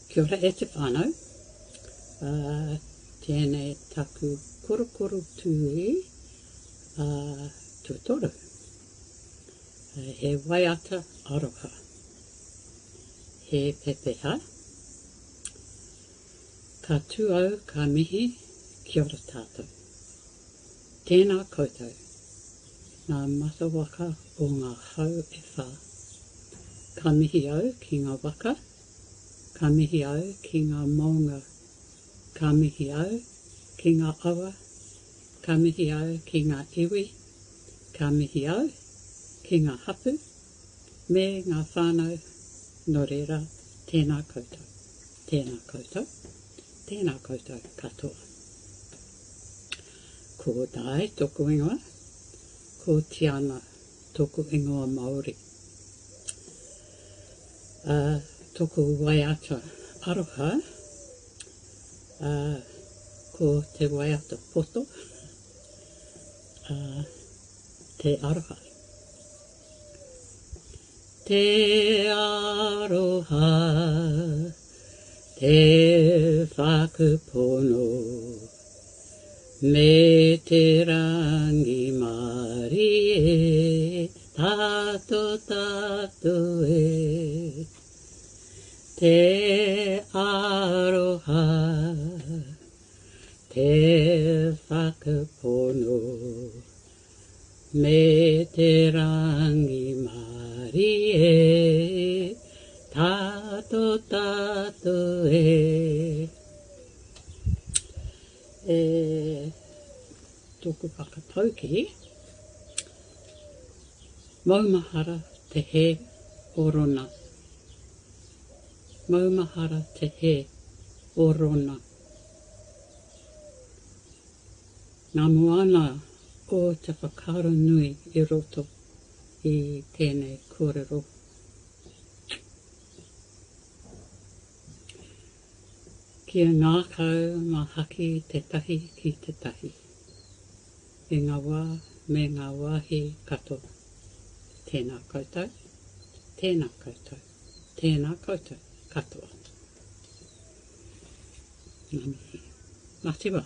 Kia ora e te whānau. Uh, tēnei taku korokoro tūī uh, tuatoru. Uh, he waiata aroha. He pepeha. Ka tū au ka mihi, kia ora tātou. Tēnā koutou, ngā matawaka o ngā hau e whā. Ka mihi au ki ngā waka, ka mihi au ki ngā maunga, ka mihi au ki ngā awa, ka mihi au ki ngā iwi, ka mihi au ki ngā hapu me ngā whānau, nō reira, tēnā koutou, tēnā koutou, tēnā koutou katoa. Ko Dai toku ingoa, ko Tiana toku ingoa Maori. Uh, toku waiata aroha, uh, ko te waiata poto, uh, te aroha. Te aroha, te whakapono, me te rangimarie, tato tato e. Te aroha, te whakapono, Me te rangimarie, tato tato e. E tōku whakataukī, Maumahara te hē o Rona. Maumahara te hē o Rona. Ngā moana o te whakaaro nui i roto i tēnei kōrero. Kia ngākau māhaki tētahi ki tētahi, i ngā wā me ngā wāhi katoa. Tēnā koutou, tēnā koutou, tēnā koutou katoa. Ngā mihi. Ngā tiwa.